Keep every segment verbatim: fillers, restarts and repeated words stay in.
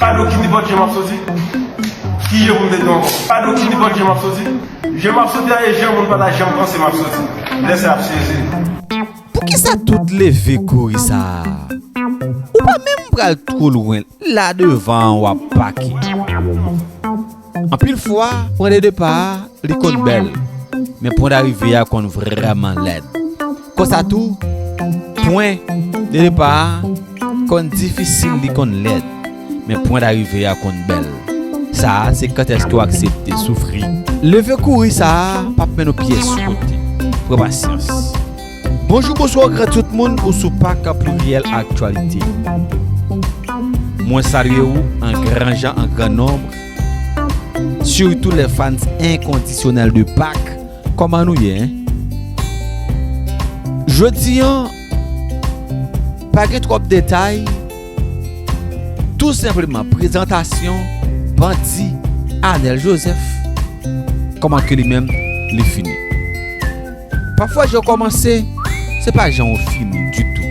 Pa di w ki nipòt jan m ap soti. Ki je pou m te di w ankò? Pa di w ki nipòt jan m ap soti. Jan m ap soti a e jan moun pa ta janm panse m ap soti. Lè sa y ap sezi. Poukisa tout leve kouri sa a? Ou pa menm pral twò lwen, la devan an w ap pake. Anpil fwa, pwen de depa a, li konn bèl, men pwen darive a konn vrèman lèd. Konsa tou, pwen de depa a konn difisil, li konn lèd, men pwen darive a konn bèl. Sa a, se kantèske w aksepte soufri. Leve kouri sa a p ap mennen w pyès kote. Pran pasyans. Bonjou, bonswa, gran tout moun, ou sou Pak Pliryèl Aktyalite. Mwen salye ou an gran jan, an gran nonb, sirtou les fans enkondisyonèl de Pak. Kòman nou ye, en? Jodi an, pa gen twòp detay, tou senpleman prezantasyon bandi Arnel Joseph, kòman ke li menm li fini. Pafwa, jan w kòmanse, se pa jan w fini ditou.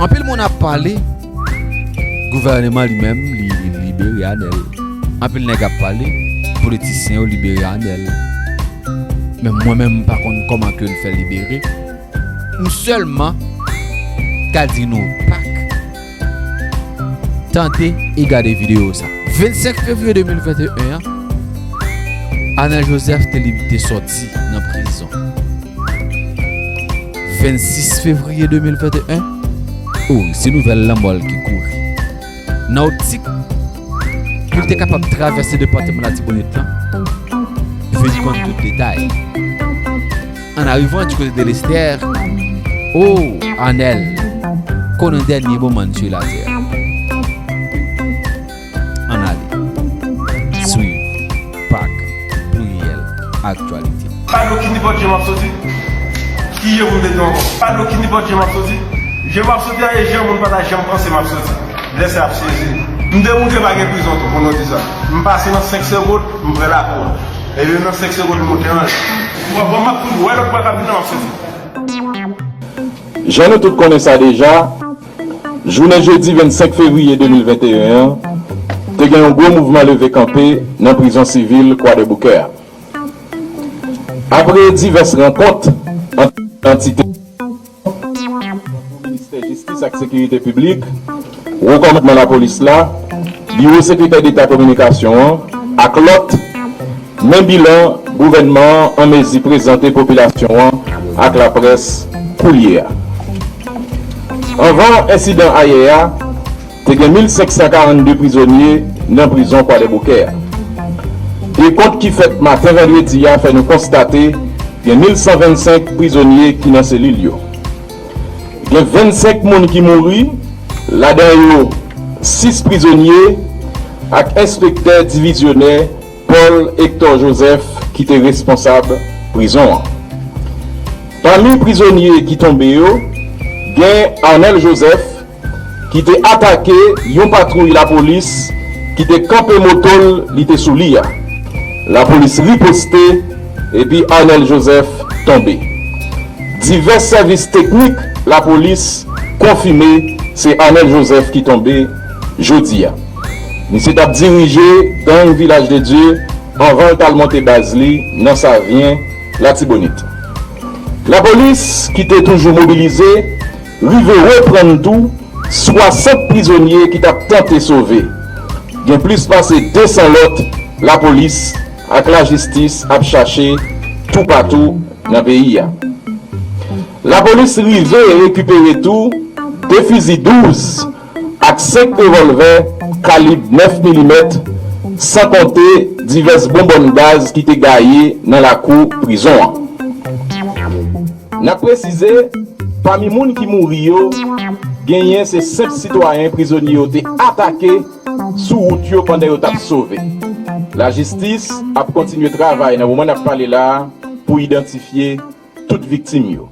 Anpil moun ap pale, gouvèneman li menm, li, li libere Arnel. Anpil nèg ap pale, politisyen yo libere Arnel. Men mwen menm, m pa konn kòman ke l fè libere. M sèlman ka di nou Pak. Tande e gade videyo sa. Vennsenk fevriye de mil venteyen an, Arnel Joseph te li te sòti nan prizon. Vennsis fevriye de mil venteyen, o, se nouvèl lanmò l ki kouri. Nan optik pou l te kapab travèse depatman Latibonit lan, vin konn tout detay. An arivan di kote de Lestè, o, Arnel, konnen dènye moman n sou latè. Ann ale. Swiv Pak Pliryèl Aktyalite. Pa di w ki nipòt jan m ap soti. Ki je pou m te di w ankò? Pa di w ki nipòt jan m ap soti. Jan m ap soti a e jan moun pa ta janm panse m ap soti. Lè sa y ap sezi. M demontre pa gen prizon tou, pou nou di sa. M pase nan senk segonn, m pran lakou a. Epi nan senk segonn, m monte anlè. Bon, bon, m ap toujou wè lòt bwa k ap vin nan, m ap soti. Jan nou tout konnen sa deja, jounen jedi vennsenk fevriye de mil venteyen an, te gen yon gwo mouvman leve kanpe nan prizon sivil Kwadèboukè a. Apre divès rankont ant antite Ministè Jistis ak Sekirite Piblik, Wo Kòmandman Lapolis la, Biwo Sekretè Deta Kominikasyon an ak lòt, men bilan gouvènman an an mezi prezante popilasyon an ak laprès koulye a. Anvan ensidan ayè a, te gen mil senk san karannde prizonye nan prizon Kwadèboukè a. Dekont ki fèt maten vandredi a fè nou konstate gen mil san vennsenk prizonye ki nan selil yo. Gen vennsenk moun ki mouri, ladan yo sis prizonye ak enspektè divizyonè Paul Hector Joseph ki te responsab prizon an. Pami prizonye ki tonbe yo, gen Arnel Joseph, ki te atake yon patwouy lapolis ki te kanpe moto l li te sou li a. Lapolis riposte epi Arnel Joseph tonbe. Divès sèvis teknik lapolis konfime se Arnel Joseph ki tonbe jodi a. Misye t ap dirije gang Vilaj de Dye anvan l t al monte baz li nan Savyen, Latibonit. Lapolis, ki te toujou mobilize, rive reprann tou swasant prizonye ki t ap tante sove. Gen plis pase de san lòt lapolis ak lajistis ap chache toupatou nan peyi a. Lapolis rive rekipere tou de fizi douz ak senk revòlvè kalib nèf milimèt, san konte divès bonbòn gaz ki te gaye nan lakou prizon an. N ap presize, pami moun ki mouri yo, genyen se senp sitwayen prizonye yo te atake sou wout yo pandan yo t ap sove. Lajistis ap kontinye travay nan moman n ap pale la a pou idantifye tout viktim yo.